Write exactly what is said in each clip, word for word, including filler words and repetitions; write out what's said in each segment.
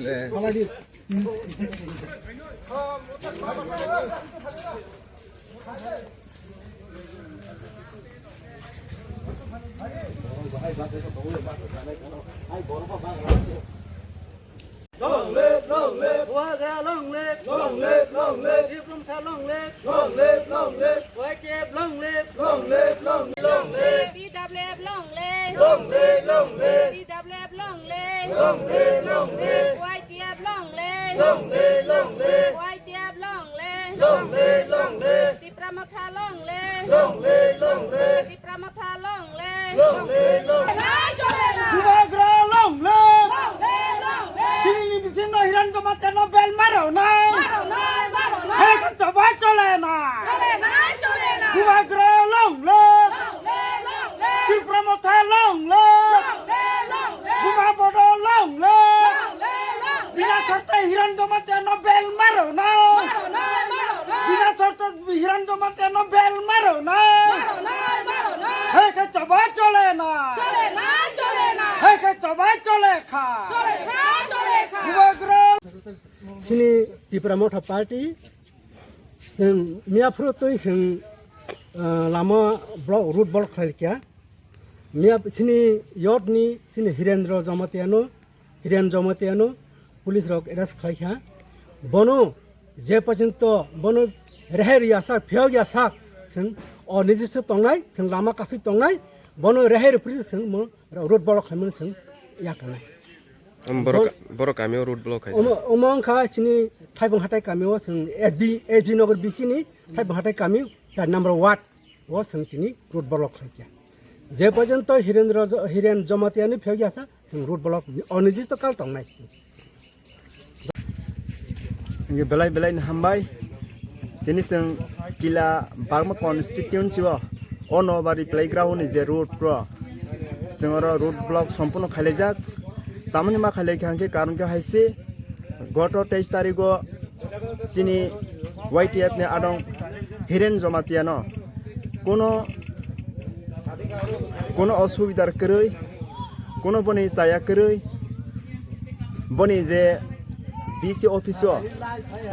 Long live, long live. Bubagra long live. Long live, long live. Tipra Motha long live. Long live, long live. Y T F long live. Long live, long live. Long live. T W F long live. Long live, long live. T W F long live. Long live, long live. Y T F long live. Long live, long live. Y T F long live. Long live, long live. Tipra Motha long live. Long live, long live. Tipra Motha long live. Long live, long live. Bubagra long live. Long live, long live. Tini ni bisingo Hiren Jamatia no bel maro na. Maro na, maro na. Hai ka choba chole na. Chole na, chole na. Bubagra long live. Long live, long live. Tipra Motha long live. Long live, long live. Buma Bodo long live. Long live, long live. Bina sorte Hiren Jamatia no bel maro na. Maro na, maro na. Bina sorte Hiren Jamatia no bel maro na. Maro na, maro na. Hai ka choba chole na. Chole na, chole na. Hai ka choba chole kha. Chole kha, chole kha. Bubagra. Chini Tipra Motha Party chwng miya phuru twi chwng, ah, lama block, road block khlai kha. Miya chini youth ni chini Hirendra Jamatia no, Hiren Jamatia no police rok arrest khlai kha. Bono je porjonto bono rehai rwya sak, phiyok ya sak, chwng o nijis tongnai, chwng lama kasui tongnai, bono rehai rw phuru chwng mo road block khlaimani chwng ya kanai. Om borok, Bor- borok kamio road block khaijak. Omo, omo wngkha chini Thaibung Hathai kamio chwng S B, S B Nagar B C ni Thaibung Hathai kami char number ward o chwng tini road block khlaikha. Je porjonto Hirendra Jo-, Hiren Jamatia ni phiyok ya sak, chwng road block ni onijis to kal tongnai. Hingke belai belai ni hambai. Tini chwng Kila Bagma constituency o, o Nobari playground ni je road pro, chwng oro road block sompurno khailaijak. Tamoni ma khailaikha hingke karon khe hai se, goto teis tarigo chini Y T F ni adong Hiren Jamatia no kuno, kuno osubidar kwrwi, kuno boni chaya kwrwi, boni je B C office o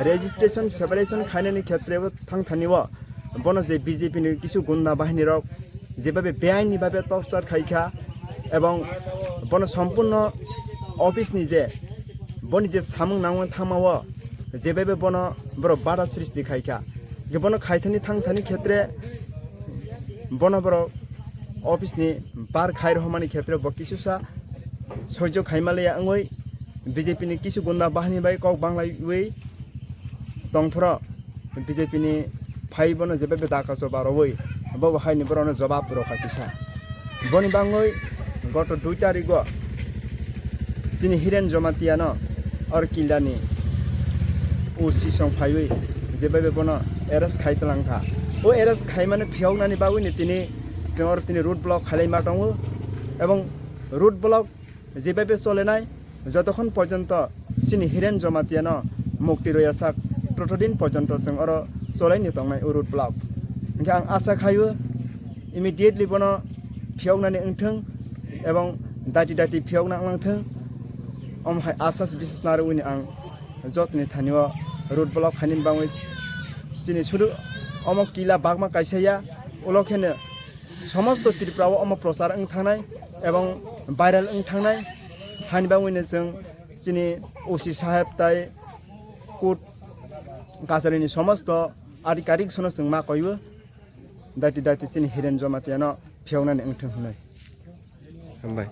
registration separation khainani khetre bo thang thani o bono je B J P ni kisu gunda bahini rok jebabe beaini babe torchar khaikha ebong bono sompurno office ni je boni je samung nangmani thangma o jebabe bono borok bada sristi khaikha. Hingke bono khaithani thangthani khetre bono borok office ni bar khai rohormani khetre bo kisusa soijo khaima leya wngwi B J P ni kisu gunda bahini bai kok banglaiwi tongphuru B J P ni phai bono jebabe dakaso barwi bo bo haini borokno jobab rwkha kisa. Boni bangwi goto dui tarigo chini Hiren Jamatia no or Kila ni O C song phaiwi jebabe bono arrest khai twlang kha. O arrest khaimani phiyoknani bagwi ni tini chwng oro tini road block khailai ma tongo ebong road block jebabe solenai jotokhon porjonto chini Hiren Jamatia no mukti rwya sak totodin porjonto chwng oro cholaini tongnai o road block. Hingke ang asa khaio immediately bono phiyoknani wngthwng ebong dati dati phiyokna wngthwng. Omo hai asas bisas narwini ang jotoni thani o road block khainani bangwi chini sudu omo Kila Bagma kaisa ya ulo kheno somosto Tripura o omo prochar wng thangnai ebong viral wng thangnai. Hani bangwino chwng chini O C saheb tai court kacharini somosto adhikarik sono chwng ma koiyo dati dati chini Hiren Jamatia no phiyoknani wngthwng hwnwi. Hambai.